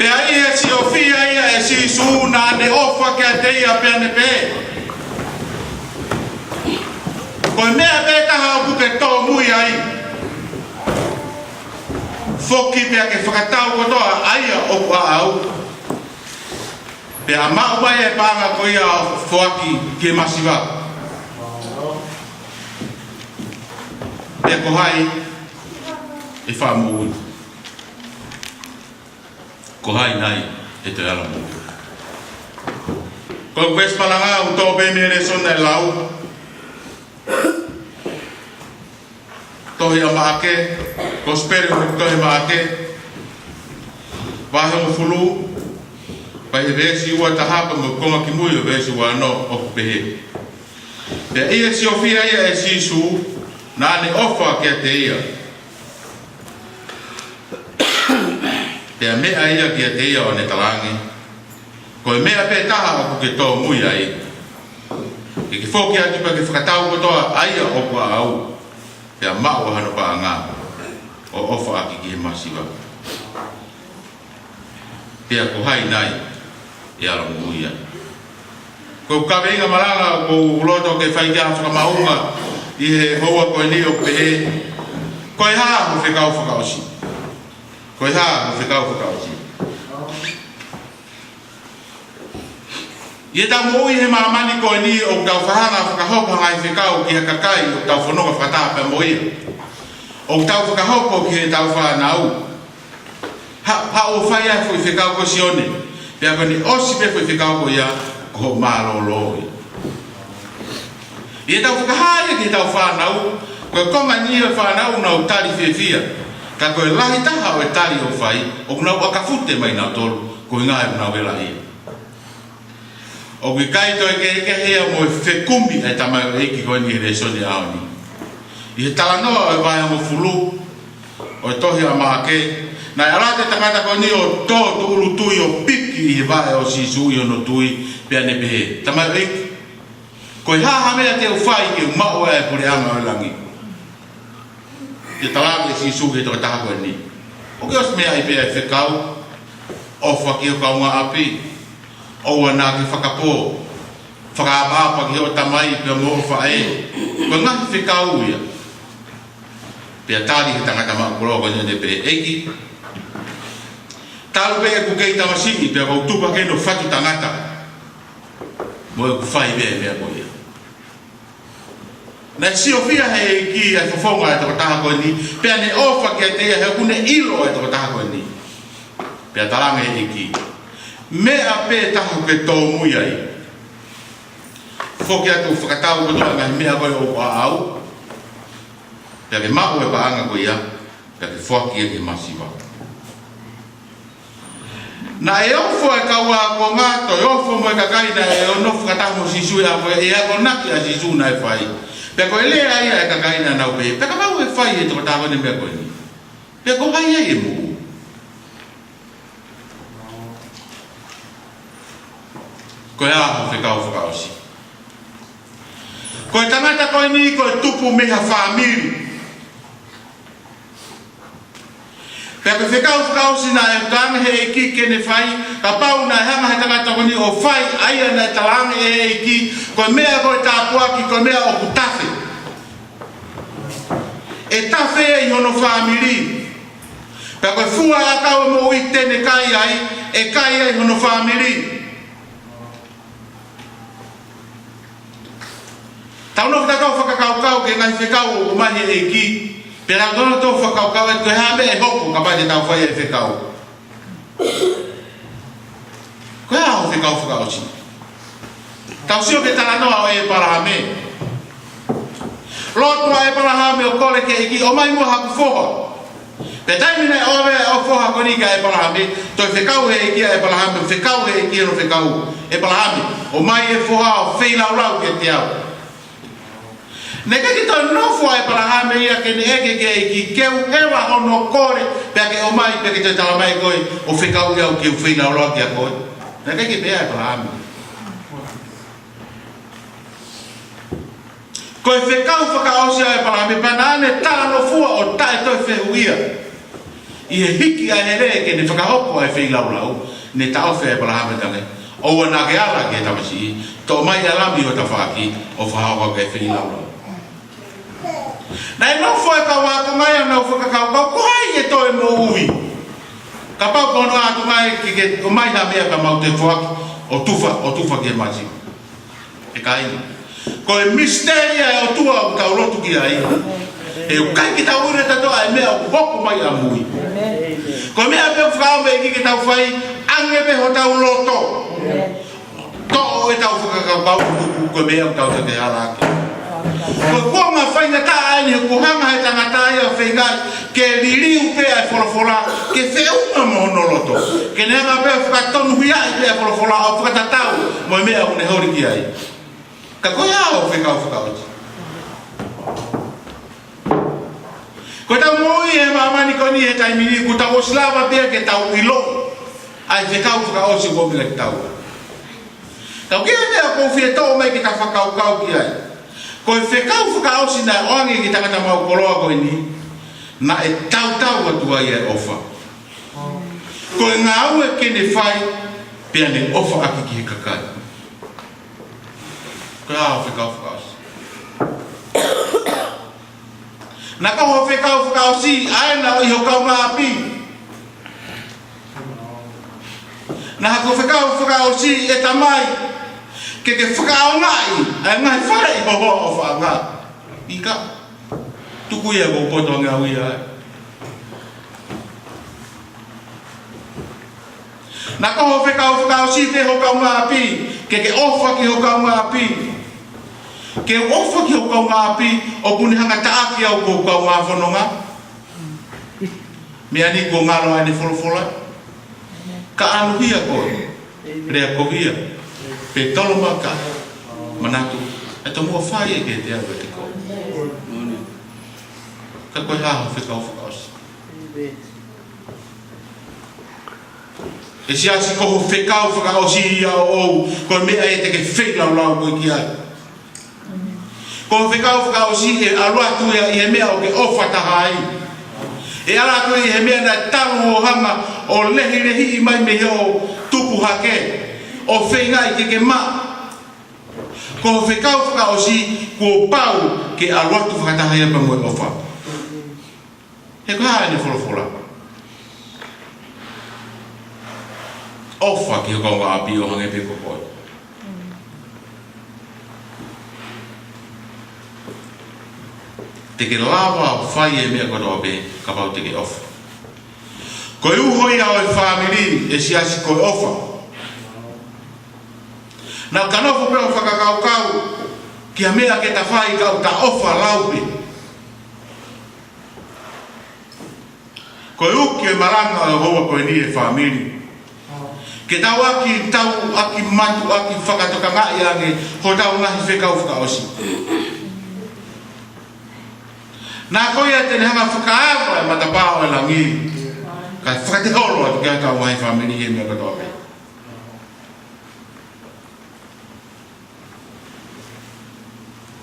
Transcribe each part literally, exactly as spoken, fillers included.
Pea ʻi he siofia ia ʻe Sīsū naʻa ne ʻofa kiate ia pea ne pehē, ko e meʻa pē taha ʻoku ke tōmui ai, foki pea ke fakatau kotoa ʻa ia ʻoku ʻaʻau. Pea maʻu mai e paʻanga ko ia ʻo foaki ki he masiva. Pea ko hai ʻe fakamoʻui? Ko hai nai ʻe toe ala moʻui? Ko e veesi malanga ʻoku tō pē mei he lēsoni naʻe lau. Tohi ʻa Maʻake, Kosipeli ʻo e tohi Maʻake, vahe hongofulu, pea ʻi he veesi ua taha pea mo e konga kimui ʻo e veesi ua ono ʻoku pehē. Pea ʻi he siofia ia ʻe Sīsū, naʻa ne ʻofa kiate ia. Pea meʻa ia kiate ia ʻo ne talaange, ko e meʻa pē taha ʻoku ke tōmui ai, ke ke foki atu pea ke fakatau kotoa ʻa ia ʻoku ʻaʻau, pea maʻu ʻa hono paʻanga ʻo ʻofa ʻaki ki he masiva. Pea ko hai nai ʻe ala moʻui ai? Ko e kaveinga malanga ʻoku ou loto ke fai ki ai ha fakamaʻunga ʻi he houa ko eni ʻoku pehē, ko e hā hoʻo fekau fakaʻosi? Ko e hā hoʻo fekau fakaʻosi? ʻI heʻetau moʻui he māmani ko eni ʻoku tau fakahanga fakahoko ha ngaahi fekau ki ha kakai ʻoku tau fononga fakataha pea mo ia. ʻOku tau fakahoko ki heʻetau fānau. Ha, haʻu ʻo fai ʻa e foʻi fekau ko Sione. Pea ko ʻene ʻosi pē foʻi fekau ko ia, ko hoʻo mālōlō ia. ʻI heʻetau fakahā ia ki heʻetau fānau, ko e konga ʻeni ʻo e fānau ʻoku nau tali fiefia. Ka ko e lahi taha ʻo e tali ʻoku fai, ʻoku nau ʻakafute mai nautolu, ko e ʻuhinga ʻoku nau vela ia. ʻOku ʻikai toe kehekehe ia mo e fekumi ʻa e tamaioʻeiki ko eni he lēsoni ʻaho ni. ʻI he talanoa ʻo e vahe hongofulu ʻo e tohi ʻa Maʻake, naʻe ʻalu atu e tangata ko eni ʻo tō tūʻulutui ʻo piki ʻi he vaʻe ʻo Sīsū ʻi hono tui, pea ne pehē, tamaioʻeiki, ko e hā ha meʻa te u fai ke u maʻu ʻa e puleʻanga ʻo e langi? Pea talaange ʻe Sīsū ki he tokotaha ko eni, ʻoku ke ʻosi meaʻi pē ʻa e fekau, ʻofa ki ho kaungāʻapi, ʻoua naʻa ke fakapō, fakaʻapaʻapa ki hoʻo tamai pea mo hoʻo faʻē. Ko e ngaahi fekau ia. Pea tali ʻe he tangata maʻu koloa ko eni ʻo ne pehē, ʻEiki, talu pē ʻeku kei tamasiʻi pea ʻoku ou tupu hake ʻi hono fatu tangata, mo ʻeku fai pē ʻa e meʻa ko ia. Naʻe siofia ʻe he ʻEiki ʻa e fofonga ʻo e tokotaha ko eni, pea ne ʻofa kiate ia he ʻoku ne ʻilo ʻa e tokotaha ko eni. Pea talaange ʻe he ʻEiki, meʻa pē taha ʻoku ke tōmui ai, foki atu ʻo fakatau kotoa e ngaahi meʻa ko ē ʻoku ʻaʻau, pea ke maʻu e paʻanga ko ia, pea ke foaki ia ki he masiva. Naʻe ofo e kau ākonga, toe ofo mo e kakai naʻe ō ʻo nofo fakataha mo Sīsū he ʻaho ko ē, ʻi he akonaki ʻa Sīsū naʻe fai. Pea ko e lea ia ʻa e kakai naʻa nau pehē, pea kapau ʻe fai ʻe he tokotaha ko eni e meʻa ko eni, pea ko hai ai ʻe moʻui? Ko e hā hoʻo fekau fakaʻosi? Ko e tangata ko eni ko e tupu mei ha fāmili. Pea ko e fekau fakaʻosi naʻe talaange ʻe he ʻEiki ke ne fai, kapau naʻe hanga ʻe he tangata ko eni ʻo fai ʻa ia naʻe talaange ʻe he ʻEiki, ko e meʻa ko e tāpuaki, ko e meʻa ʻoku tafe. ʻE tafe ʻi hono fāmili. Pea ko e fua ʻakau ʻo e moʻui te ne kai ai, ʻe kai ai hono fāmili. Tau nofo tautolu ʻo fakakaukau ki he ngaahi fekau ʻoku ʻomai ʻe he ʻEiki. Pea tau nofo tautolu ʻo fakakaukau atu ko e hā e meʻa ʻe hoko kapau te tau fai e fekau. Ko e hā hoʻo fekau fakaʻosi? Tau sio ki he talanoa ʻo ʻĒpalahame. Lotu ʻa ʻĒpalahame ʻo kole ki he ʻEiki, ʻomai muʻa haku foha. Pea taimi naʻe ʻave ʻa e foha ko eni kia ʻĒpalahame, toe fekau ʻe he ʻEiki ʻa ʻĒpalahame, fekau ʻe he ʻEiki hono fekau, ʻĒpalahame, ʻomai e foha ʻo feilaulau kiate au. Naʻe ʻikai ke toe nofo ʻa ʻĒpalahame ia ke ne ʻeke ki he ʻEiki ke u ʻeva hono kole, pea ke ʻomai, pea ke toe talamai koe, ʻo fekau au ke u feilaulau kia koe. Naʻe ʻikai ke pehē ʻa ʻĒpalahame. Ko e fekau fakaʻosi ʻa ʻĒpalahame, pea naʻa ne talangofua ʻo taʻe toe fehuʻia. ʻI he hiki ʻa e hele ke ne fakahoko ʻa e feilaulau, ne taʻofi ʻe ʻĒpalahame, talaange, ʻoua naʻa ke ala ki he tamasiʻi, toʻo mai ʻa e lami ʻi ho tafaʻaki ʻo fakahoko ʻaki ʻa e feilaulau. Naʻe nofo e kau ākonga ia ʻo nau fakakaukau, ko hai ʻe toe moʻui? Kapau ko hono ʻātunga ē ke, ke ʻomai ha meʻa ka mau toe foaki ʻo tufa, ʻo tufa ki he masiva. ʻE kāinga, ko e misiteli ia ʻo e ʻOtua ʻoku tau lotu ki ai. He ʻoku ʻikai ke tau ʻilo ʻe tautolu ʻa e meʻa ʻoku hoko mai ʻamui. Ko e meʻa pē ʻoku fakaʻamu ʻEiki ke tau fai, ʻange pē hotau loto. Toʻo ʻetau fakakaukau, ko e meʻa ʻoku tau te ke hala ake. Ko e kuonga faingataʻa eni he kuo hanga he tangata ia ʻo feingaʻi ke liliu pē ʻa e folofola ke feʻunga mo hono loto. Ke ne hanga pē ʻo fakatonuhiaʻi pē ʻa e folofola ʻo fakatatau mo e meʻa ʻoku ne holi ki ai. Ka ko e hā hoʻo fekau fakaʻosi? Ko ʻetau moʻui he māmani ko eni he taimi ni, kuo tau ʻosi lava pē ia ke tau ʻilo ʻa e fekau fakaʻosi ʻoku ʻomi kiate kitaua. Ka ʻoku ʻi ai e meʻa ʻoku ou fie toʻo mai ke ta fakakaukau ki ai. Ko e fekau fakaʻosi naʻe ʻoange ki he tangata maʻu koloa ko eni, naʻe tautau atu ai e ʻofa. Ko e ngāue ke ne fai, pea ne ʻofa ʻaki ki he kakai. Ko e hā hoʻo fekau fakaʻosi? Naʻa ko hoʻo fekau fakaʻosi ʻa ē naʻe ʻi ho kaungāʻapi? Naʻa ko hoʻo fekau fakaʻosi, ʻe tamai, ke ke fakaʻaongaʻi ʻa e ngaahi faleʻi ho hoa ʻofaʻanga? ʻIkai. Tuku ia, ʻoku ou poto ange au ia. Naʻa ko hoʻo fekau fakaʻosi pē ho kaungāʻapi, ke ke ʻofa ki ho kaungāʻapi? Ke u ʻofa ki ho kaungāʻapi ʻoku ne hanga ʻo taʻaki au ko ho kaungā fononga? Meʻa ni kuo ngalo ai ʻene folofola. Ka ʻalu hia koe, lea ko ia, pe tolo maka, manatu, ʻe tomuʻa fai ʻe ke te au ʻiate koe. Ka ko e hā hoʻo fekau fakaʻosi? ʻE siasi, ko hoʻo fekau fakaʻosi ia ʻoʻou, ko e meʻa ia te ke feilaulau koe ki ai. Ko hoʻo fekau fakaʻosi ʻe ʻalu atu ia ʻi he meʻa ʻoku ke ʻofa taha ai. ʻE ʻalu atu ʻi he meʻa naʻe talu hoʻo hanga ʻo lehilehiʻi mai mei hoʻo tupu hake, ʻo feingaʻi ke ke maʻu. Ko hoʻo fekau fakaʻosi kuo pau ke ʻalu atu fakataha ia pea mo e ʻofa. He ko e hā ʻene folofola? ʻOfa ki ho kaungāʻapi ʻo hangē pē ko koe. Te ke lava ʻo fai e meʻa kotoa pē kapau te ke ʻofa. Ko e uho ia ʻo e fāmili, ʻe siasi, ko e ʻofa. Naʻa ta nofo pē ʻo fakakaukau ki ha meʻa ke ta fai ka ʻoku ta ʻofa lau pē. Ko e uki e malanga ʻo e houa ko eni, ʻe fāmili, ke tau ʻaki, tau ʻaki mātuʻaki fakatokangaʻi ange hotau ngaahi fekau fakaʻosi. Naʻa ko ia te ne hanga ʻo fakaava e matapā ʻo e langi, kae fakateholo atu ki ai kau ngaahi fāmili he meʻa kotoa pē.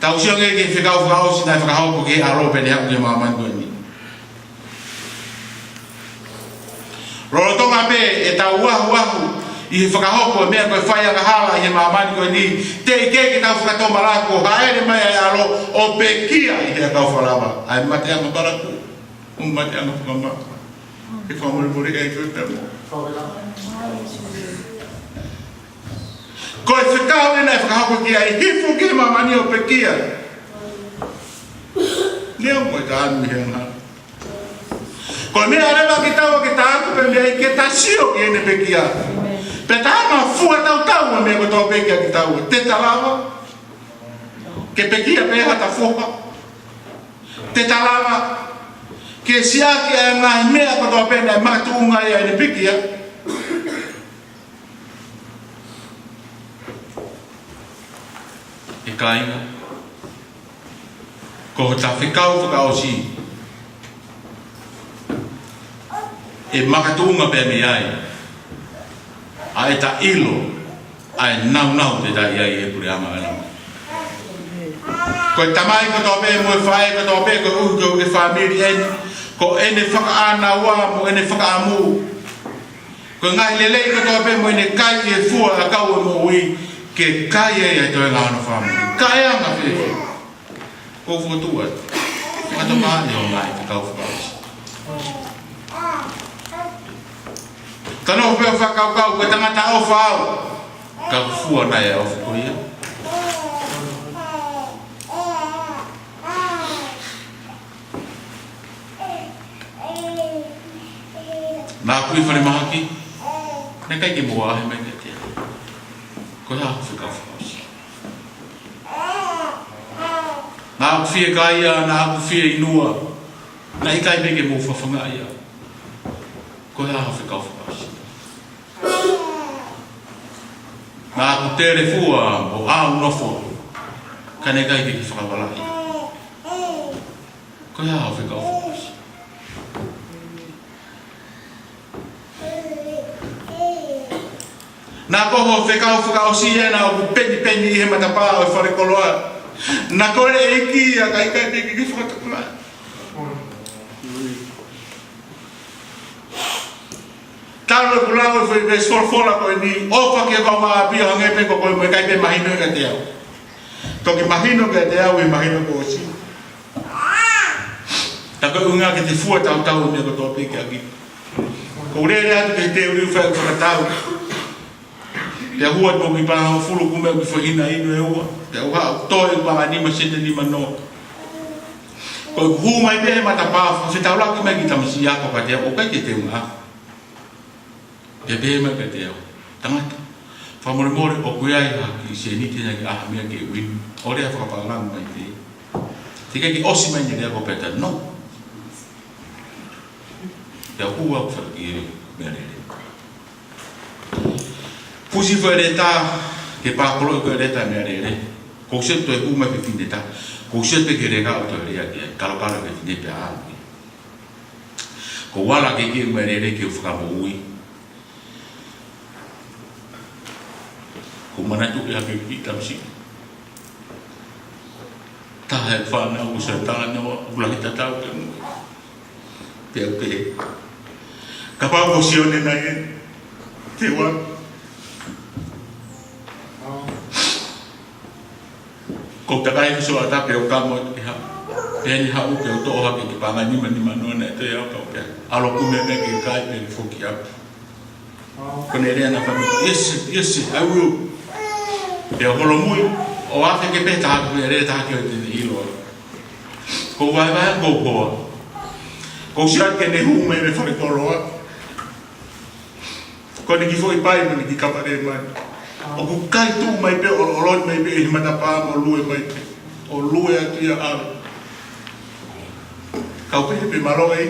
Tau sio ange ki he fekau fakaʻosi naʻe fakahoko ki he ʻAlo pea ne haʻu ki he māmani ko eni. Lolotonga pē ʻetau ahuahu ʻi he fakahoko e meʻa ko e fai angahala ʻi he māmani ko eni, teʻeki ke tau fakatomala kuo hāʻele mai ʻa e ʻAlo ʻo pekia ʻi he ʻakau fakalava, ʻa e mateʻanga palakū, ʻo mateʻanga fakamā, ʻe fakamolemole ʻa e ʻEiki pea mo Ko e fekau ē naʻe fakahoko ki ai, hifo ki māmani ʻo pekia. Neongo ʻeta anu ʻi he anga. Ko e meʻa leva ke tau ke ta atu pē mei ai ke ta sio ki heʻene pekia. Pea ta hanga ʻo fua tautau ʻa e meʻa kotoa pē kiate kitaua. Te ta lava ke pekia pē hata foha? Te ta lava ke siʻaki ʻa e ngaahi meʻa kotoa pē naʻe makatuʻunga ai ʻene pekia? ʻE kāinga, ko hota fekau fakaʻosi ʻe makatuʻunga pē mei ai ʻa ʻeta ʻilo ʻa e nāunau te ta ʻi ai he puleʻanga ʻo e langi. Ko e tamai kotoa pē mo e faʻē kotoa pē, koeʻuhi ko e fāmili eni, Ko ʻene fakaʻānaua mo ʻene fakaʻamu, ko e ngaahi lelei kotoa pē mo ʻene kai ʻi he fua ʻakau ʻo e moʻui, ke kai ai ʻa e toenga hono fāmili. Kaeʻanga fēfē? Ko e fokotuʻu atu, fakatokangaʻi hoʻo ngaahi fekau fakaʻosi. Ka nofo pē ʻo fakakaukau ko e tangata ʻofa au, ka ko e fua nai ʻa e ʻofa ko ia? Naʻá ku ʻi falemahaki, naʻe ʻikai ke mou ʻaʻahi mai kiate au. Ko e hā hoʻo fekau fakaʻosi? Naʻá ku fiekaia, naʻá ku fieinua, naʻe ʻikai pē ke mou fafangaʻi au. Ko e hā hoʻo fekau fakaʻosi? Naʻá ku telefua mo ʻaunofo, ka naʻe ʻikai ke ke fakavalaʻi au. Ko e hā hoʻo fekau fakaʻosi? Naʻa ko hoʻo fekau fakaʻosi ena ʻoku penipeni ʻi he matapā ʻo e falekoloa. Naʻa ko e ʻEiki ia, ka ʻikai pē ke ke fakatokangaʻi. Talu ʻeku lau e foʻi veesi folofola ko eni, ʻofa ki he kau maʻu ʻapi ʻo hangē pē ko koe, mo ʻikai pē mahino kiate au. Toki mahino kiate au, ʻe mahino kuo ʻosi. Tā ko e ʻuhinga ke te fua tautau e meʻa kotoa pē ke ʻaki. Ko u lele atu ki he tēvili ʻo fai ʻeku fakatau. Pea hū atu mo e kiʻi pā hongofulu, kumi ʻeku kiʻi foʻi hina inu ʻe ua. Pea u haʻu ʻo toe ʻeku paʻanga ʻe nima sēniti ʻe nima noa. Ko ʻeku hū mai pē he matapā, fetaulaki mai e kiʻi tamasiʻi ako kiate au, ʻoku ʻikai ke te unga. Pea pehē mai kiate au, tangata, fakamolemole, ʻoku ʻi ai ha kiʻi sēniti naʻá ke ʻaha mei ai ke u inu? ʻO lea fakapālangi mai pē. Teʻeki ke ʻosi mai ʻene lea ko e pehē, no. Pea u hū au ʻo fai e kiʻi meʻalele. Fusi e foʻi lētā, ke pākoloʻi ko e lētā meʻalele. Ko u sio atu ʻe hū mai e fefine ʻe taha. Ko u sio atu pē ki he lētā ʻo toe lea ki ai. Kalokalo e fefine pea ʻalu ia. Ko u ala ki he kiʻi meʻalele ke u fakamoʻui. Ko u manatuʻi ha kiʻi tamasiʻi. Taha e fānau ʻoku sai talanoa, ʻoku lahi tatau ki mui. Pea u pehē, kapau ko Sione nai ē, te u ʻalu. Ko u takai ki he sioʻata pea u kamo atu ki he haʻu. Pea ne haʻu pea u toʻo hake e kiʻi paʻanga ʻe nima, nima noa naʻe toe ʻi ai, pea u pehē, ʻalu ʻo kumi e meʻa ke kai pea ke foki au. Ko ʻene lea naʻe fai mai, yes, yes, I will. Pea u holomui, ʻo afe ke pehē taha, pea lele taha ki ai ʻo te ne ʻilo. Ko u vaevae ko u hoa. Ko u sio atu ki heʻene hū mai mei he falekoloa. Ko ʻene kiʻi foʻi pai mo ʻene kiʻi kapa lemani. ʻOku kai tuʻu mai pē, ʻoloʻoloi mai pē ʻi he matapā mo lue mai pē. ʻO lue atu ia ʻo ʻalu. Ka u pehē pē mālō ē.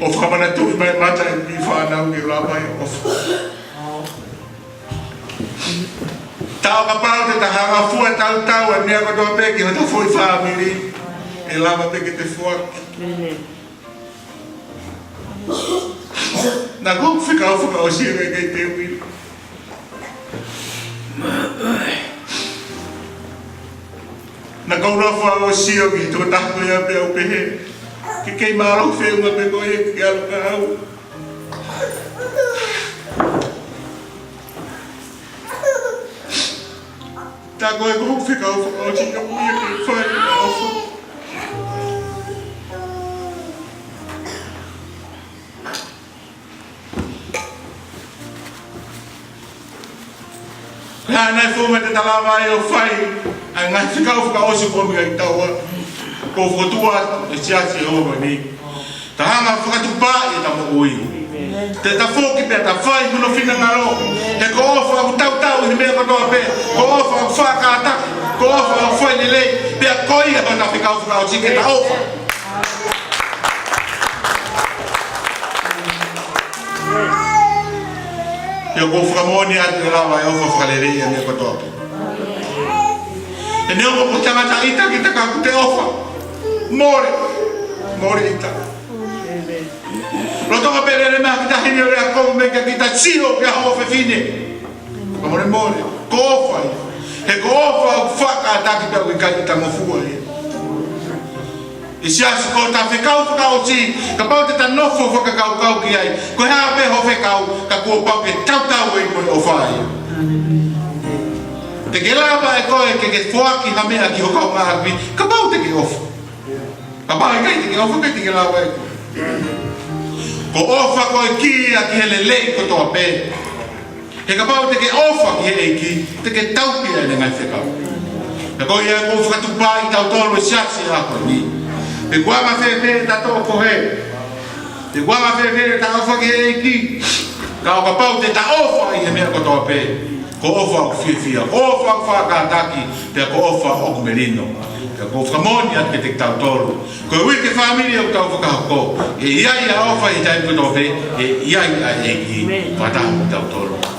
ʻO fakamanatuʻi mai mata e kiʻi fānau ke lava ai ʻofa. Tā ʻo kapau te ta hanga ʻo fua tautau e meʻa kotoa pē ki hota foʻi fāmili, ʻe lava pē ke te fua. Naʻa ko e fekau fakaʻosi ē, ʻikai te u ʻilo. Naʻa ko e fekau fakaʻosi ʻo e kiʻi tokotaha ko ia pea u pehē, ke kei mālō feʻunga pē koe ke ʻalu kia au. Tā ko e fekau fakaʻosi ka mui ke fai ʻa e ʻofa. Ko e hā nai e founga te ta lava ai ʻo fai ʻa e ngaahi fekau fakaʻosi ko ia ʻi he taua? Ko e fokotuʻu atu e siasi ʻo e ʻaho ni. Ta hanga ʻo fakatupu ʻi heʻeta moʻui. Te ta foki pea ta fai hono finangalo. He ko e ʻofa ʻoku tautau ʻi he meʻa kotoa pē. Ko e ʻofa ʻoku faʻa kātaki. Ko e ʻofa ʻoku fai lelei. Pea ko ia hota fekau fakaʻosi ke ta ʻofa. Pea ʻoku ou fakamoʻoni atu ʻe lava e ʻofa ʻo fakaleleiʻi ʻa e meʻa kotoa pē. He neongo ko e tangata ʻita kita ka ʻoku te ʻofa. Mole. Mole ʻita. Lolotonga pē e lele mai ha kiʻi taʻahine ʻo lea kovi mai kia kita, sio ki hoʻo fefine. Fakamolemole. Ko e ʻofa ia. He ko e ʻofa ʻoku faʻa kātaki pea ʻoku ʻikai ʻitangofua ia. Siasi, ko ʻeta fekau fakaʻosi, kapau te ta nofo fakakaukau ki ai, ko e hā pē hoʻo fekau, ka kuo pau ke tautau ʻi he ʻofa ia. Te ke lava ʻe koe ke ke foaki ha meʻa ki ho kaungāʻapi, kapau te ke ʻofa. Kapau ʻikai te ke ʻofa, ʻikai te ke lava ʻe koe. Ko e ʻofa ko e kī ia ki he lelei kotoa pē. He kapau te ke ʻofa ki he ʻEiki, te ke tauhi ʻene ngaahi fekau. Pea ko ia ʻoku ou fakatupu ai kitautolu ʻi he siasi ʻaho ni. Pe ko e anga fēfē ʻeta toʻo ko ē. Pe ko e anga fēfē ʻeta ʻofa ki he ʻEiki. Ka ʻo kapau te ta ʻofa ʻi he meʻa kotoa pē. Ko e ʻofa ʻoku fiefia, ko e ʻofa ʻoku fakakātaki, pea ko e ʻofa ʻoku melino. Pea ʻoku ou fakamoʻoni atu kiate kitautolu. Ko e uike fāmili ʻoku tau fakahoko, ʻe ʻi ai ʻa e ʻofa ʻi he taimi kotoa pē, ʻe ʻi ai ʻa e ʻEiki fakataha mo kitautolu.